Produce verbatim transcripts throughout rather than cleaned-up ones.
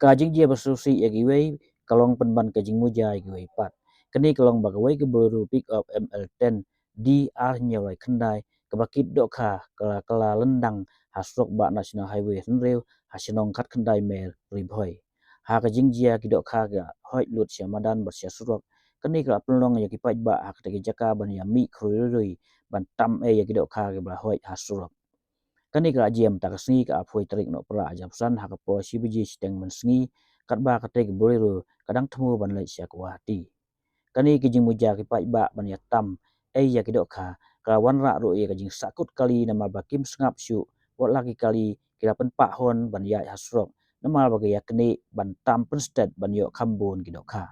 Ka jingjia ba sngewsih ïa kiwei ka long pynban ka jingmuja ïa kiwei pat. Kane ka long ba kawei ka Bolero pickup M L ten D ar hynñiew lai khyndai kaba kit dohkha ka la, ka la lyndang ha surok bah National Highway hynriew ha shnong khatkhyndai Mer, Ri Bhoi. Ha ka jingjia ki dohkha ki la hoit lut sha madan bad sha surok. Kane ka la pynlong ïa ki paidbah ha katei ka jaka ban ïa mih khrui rui rui ban tam ei ïa ki dohkha kiba la hoit ha surok. Kane ka la jia mynta ka sngi ka arphew tarik Nohprah arhajar arphew san ha ka por shi baje shiteng mynsngi, katba katei ka Bolero ka dang thmu ban leit sha Guwahati. Kane ka jingmuja ki paidbah ban ïa tam ei ïa ki dohkha ka la wanrah ruh ïa ka jingsahkut kali namar ba kim sngap shuh, wat la ki kali ki la pynpah horn ban ïaid ha surok namar ba ki ïa knieh ban tam pynstet ban ïoh kham bun ki dohkha.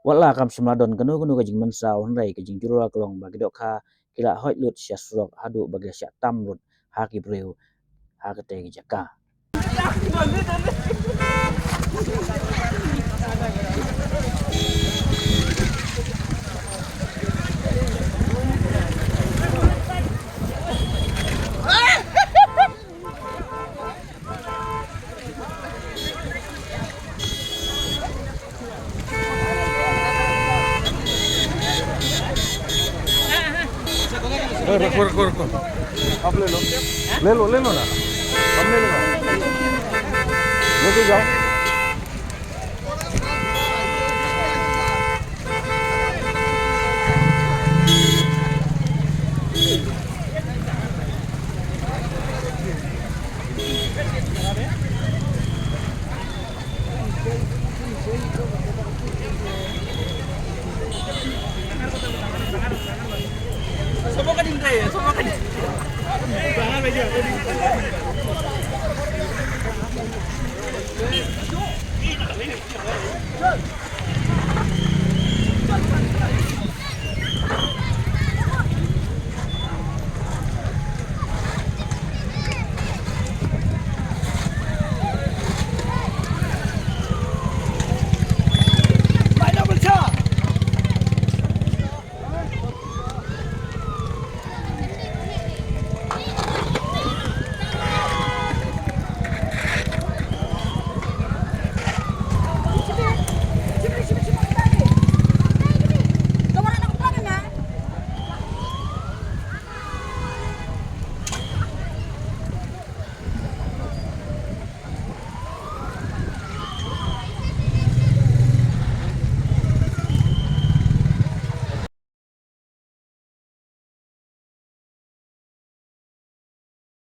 Wat la kam shym la don kano kano ka jingmynsaw, hynrei ka jingjulor ka long ba ki dohkha ki la hoit lut sha surok haduh ba ki la shah tam lut ha ki briew ha katei ka jaka. रखो, रखो, रखो। आप ले लो। ले लो, ले लो ना। हम ले लेंगे। लेके जाओ।